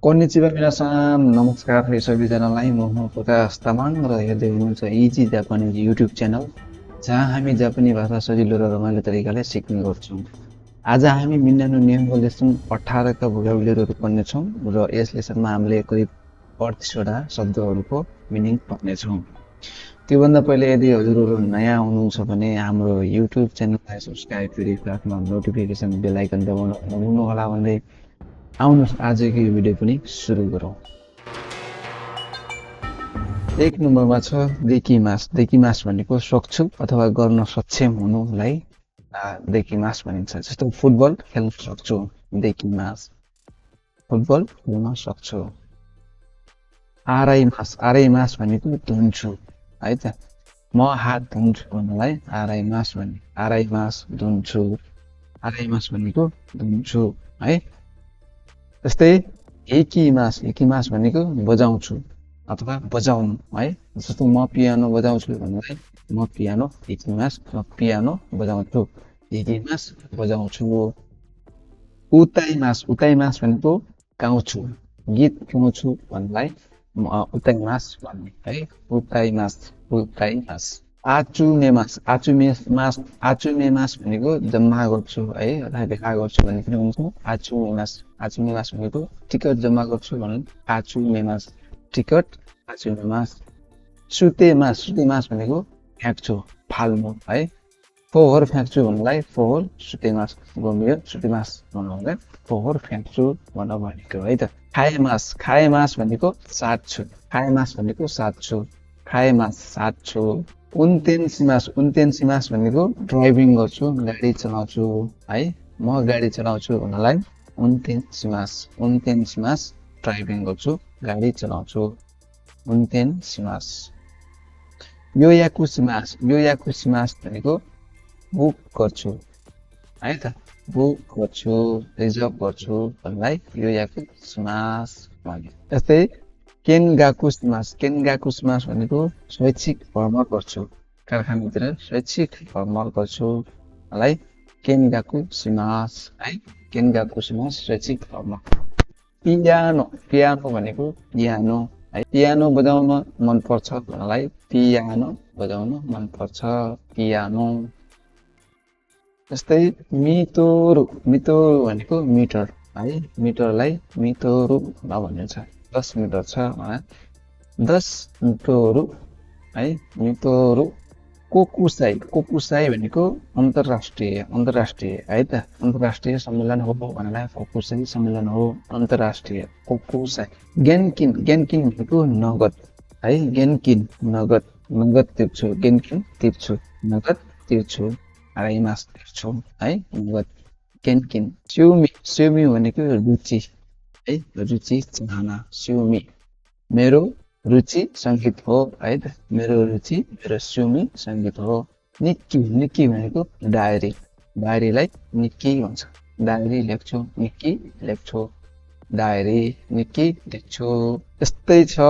konnichiwa minasan, नमस्कार है सबैजनालाई। म प्रकाश तामाङ र हेर्दै हुनुहुन्छ इजी जापानिज युट्युब च्यानल, जहाँ हामी जापानी भाषा सजिलो र रमाइलो तरिकाले सिक्ने गर्छौँ। आज हामी मिन्नानो नियमको लेसन 18 का भोकाबुलेरीहरू पढ्नेछौँ र यस लेसनमा हामीले करिब 38 वटा शब्दहरूको मिनिङ पढ्नेछौँ। त्योभन्दा पहिले यदि हजुरहरू नयाँ हुनुहुन्छ भने हाम्रो युट्युब च्यानललाई सब्स्क्राइब गरी आफ्नो नोटिफिकेसन बेल आइकन दबाउन नभुल्नुहोला भन्दै आउनुहोस् आजको यो भिडियो पनि सुरु गरौँ। एक नम्बरमा छ देकिमास। देकिमास भनेको सक्छु अथवा गर्न सक्षम हुनुलाई देकिमास भनिन्छ। जस्तो फुटबल खेल्न सक्छु, देकिमास। फुटबल खेल्न सक्छु। आराइमास। आराइमास भनेको धुन्छु है त। म हात धुन्छु भन्नलाई आराइमास भन्ने। आराइमास धुन्छु। आराइमास भनेको धुन्छु है। जस्तै एकिमास। एकिमास भनेको बजाउँछु अथवा बजाउनु है। जस्तो म पियानो बजाउँछु भन्नलाई म पियानो एकिमास, म पियानो बजाउँछु, एकिमास बजाउँछु। उताइमास। उताइमास भनेको गाउँछु, गीत गाउँछु भन्नलाई उताइमास भन्ने है। उताइमास, उताइमास। आचुमेमास। आचुमेमास। आचुमेमास भनेको जम्मा गर्छु है, अथवा भेला गर्छु भन्ने पनि हुन्छ। आचुमेमास। आचुमेमास भनेको टिकट जम्मा गर्छु भन्नु आचुमेमास। टिकट आचुमेमास। सुतेमास। सुतेमास भनेको फ्याँक्छु, फाल्नु है। फोहोर फ्याँक्छु भन्नलाई फोहोर सुतेमास। गम्भीर सुतेमास भन्नुलाई फोहोर फ्याँक्छु भन्न भनेको है त। खाएमास। खाएमास भनेको साट्छु। खाएमास भनेको साट्छु। खाएमास साट्छु। उन्तेन्सिमास। उन्तेन्सिमास भनेको ड्राइभिङ गर्छु, गाडी चलाउँछु है। म गाडी चलाउँछु भन्नलाई उन्तेन्सिमास। उन्तेन्सिमास ड्राइभिङ गर्छु, गाडी चलाउँछु, उन्तेन्सिमास। योयाकुसिमास। योयाकुसिमास भनेको बुक गर्छु है त। बुक गर्छु, रिजर्भ गर्छु भन्नलाई योयाकुसिमास भन्ने। जस्तै केनगाकुसिमास। केनगाकुसिमास भनेको शैक्षिक भ्रमण गर्छु, कारखानातिर शैक्षिक भ्रमण गर्छु भन्नलाई केनगाकुसिमास है। केनगाकुसिमास शैक्षिक भ्रमण। पियानो। पियानो भनेको पियानो है। पियानो बजाउन मन पर्छ भन्नलाई पियानो बजाउन मन पर्छ, पियानो। जस्तै मितोरु। मितोरु भनेको मिटर है। मिटरलाई मितोरु भनिन्छ। 10 मिटर छ भने 10 मिटोरु है, मितोरु। कोकुसाई। कोकुसाई भनेको अन्तर्राष्ट्रिय, अन्तर्राष्ट्रिय है त। अन्तर्राष्ट्रिय सम्मेलन हो भन्नलाई कोकुसाई सम्मेलन हो, अन्तर्राष्ट्रिय कोकुसाई। गेन्किन। गेन्किन भनेको नगद है। गेन्किन नगद, नगद तिर्छु, गेन्किन तिर्छु, नगद तिर्छु, आराइमास तिर्छु है, नगद गेन्किन। स्युमी। स्युमी भनेको रुचि है, रुचि चाहना, स्युमी। मेरो रुचि संगीत हो है त। मेरो रुचि, मेरो स्युमी संगीत हो। निक्की। निक्की भनेको डायरी, डायरीलाई निक्की भन्छ। डायरी लेख्छु, निक्की लेख्छु, डायरी निक्की लेख्छु। यस्तै छ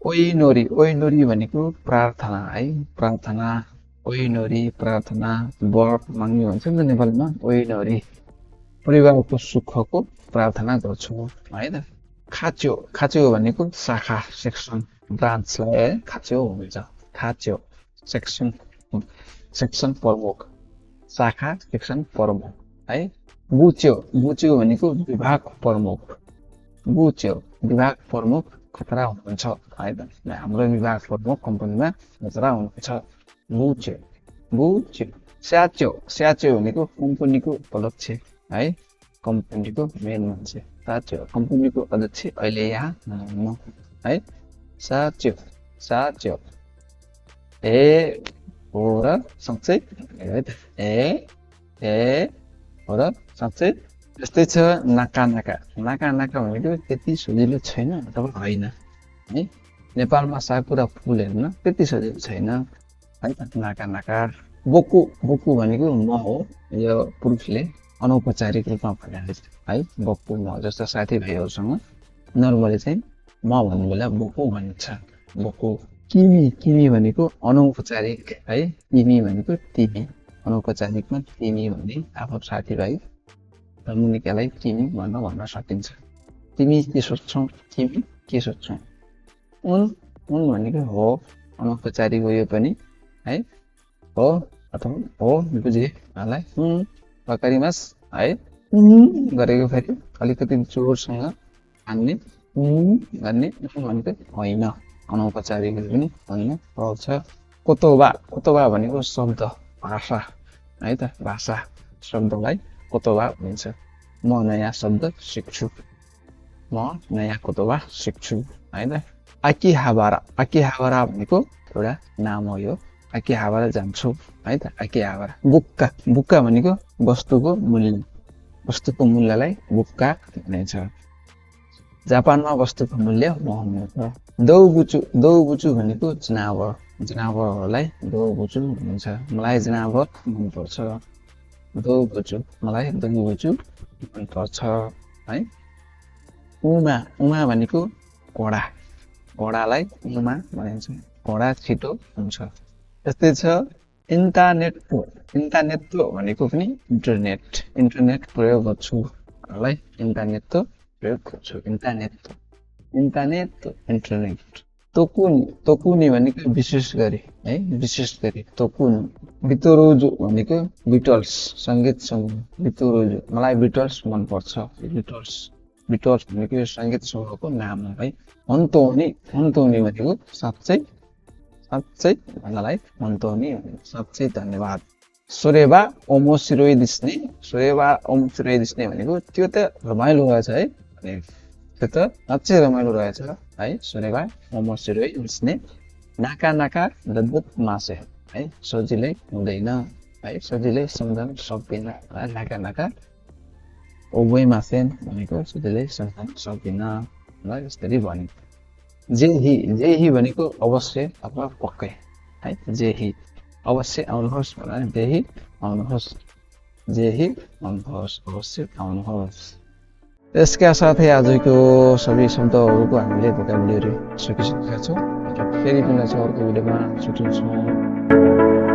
ओइनोरी। ओइनोरी भनेको प्रार्थना है, प्रार्थना। ओइनोरी प्रार्थना, वर माग्ने भन्छ नि त नेपालीमा ओइनोरी। परिवारको सुखको प्रार्थना गर्छु है त। खाच्यो। खाच्यो भनेको शाखा, सेक्सन, ब्रान्चलाई है खाच्यो भन्छ। खाच्यो सेक्सन, सेक्सन प्रमुख, शाखा सेक्सन प्रमुख है। बुच्यो। बुच्यो भनेको विभाग प्रमुख। बुच्यो विभाग प्रमुख खतरा हुनुहुन्छ है त। हाम्रो विभाग प्रमुख कम्पनीमा खतरा हुनुहुन्छ, बुच्यो, बुच्यो। स्याच्यो। स्याच्यो भनेको कम्पनीको उपलक्ष है, कम्पनीको मेन मान्छे, साच्यो। कम्पनीको अध्यक्ष अहिले यहाँ हुनुहुन्न है, साच्यो, साच्यो। ए हो र साँच्चै है त। ए हो र साँच्चै। यस्तै छ नाका नाका। नाका नाका भनेको त्यति सजिलो छैन अथवा होइन है। नेपालमा साकुरा फुल हेर्न त्यति सजिलो छैन है त। नाका नाका। बोकु। बोकु भनेको म हो, यो पुरुषले अनौपचारिक रूपमा भनिरहेको है। बोकु म जस्तो साथीभाइहरूसँग नर्मली चाहिँ म भन्ने बेला बोकु भनिन्छ, बोकु। किमी। किमी भनेको अनौपचारिक है, किमी भनेको तिमी, अनौपचारिकमा तिमी भन्ने आफ्नो साथीभाइ मुनिकालाई किमी भन्न सकिन्छ। तिमी के सोच्छौ तिमी के सोच्छौ उन उन भनेको हो अनौपचारिक हो यो पनि है हो अथवा हो बुझे मलाई वकारिमास है गरेको फेरि अलिकति जोडसँग हान्ने गर्ने भनेको होइन अनौपचारिक पनि होइन छ कोतोबा भनेको शब्द भाषा है त भाषा शब्दलाई कोतोबा भनिन्छ म नयाँ शब्द सिक्छु म नयाँ कोतोबा सिक्छु है त आकिहाबारा भनेको एउटा नाम हो यो आकिहाबारा जान्छु है त आकिहाबारा बुक्का भनेको वस्तुको मूल्यलाई बुक्का भनिन्छ जापानमा वस्तुको मूल्य महँगो छ दौबुचु भनेको जनावरहरूलाई दौबुचु भनिन्छ मलाई जनावर मनपर्छ मलाई दौबुचु मनपर्छ है उमा भनेको घोडालाई उमा भनिन्छ घोडा छिटो हुन्छ त्यस्तै छ इन्टरनेट भनेको पनि इन्टरनेट प्रयोग गर्छु मलाई इन्टरनेट तोकुनी भनेको विशेष गरी तोकुनी बितोरोजु भनेको बिटल्स संगीत समूह बितोरोजु मलाई बिटल्स मनपर्छ बिटल्स भनेको यो संगीत समूहको नाम हो है हन्तोनी भनेको साँच्चै मलाई हन्तोनी साँच्चै धन्यवाद सोरेबा ओमोसिरोइ दिस्ने भनेको त्यो त रमाइलो रहेछ है त्यो त साँच्चै रमाइलो रहेछ है सोरेबा ओमोसिरोइ दिस्ने नाका दद्दत मासे है सजिलै हुँदैन है सजिलै सम्झन सक्दैन नाका ओबोइ मासेन भनेको सजिलै सम्झन सक्दैन ल यसरी भन्यो जेही भनेको अवश्य अथवा पक्कै है जेही अवश्य आउनुहोस् भनेर जेही आउनुहोस् अवश्य आउनुहोस् यसका साथै आजको सबै शब्दहरूको हामीले भोकाबुलेरी सकिसकेका छौँ र फेरि पनि अर्को भिडियोमा छुट्टिन्छौँ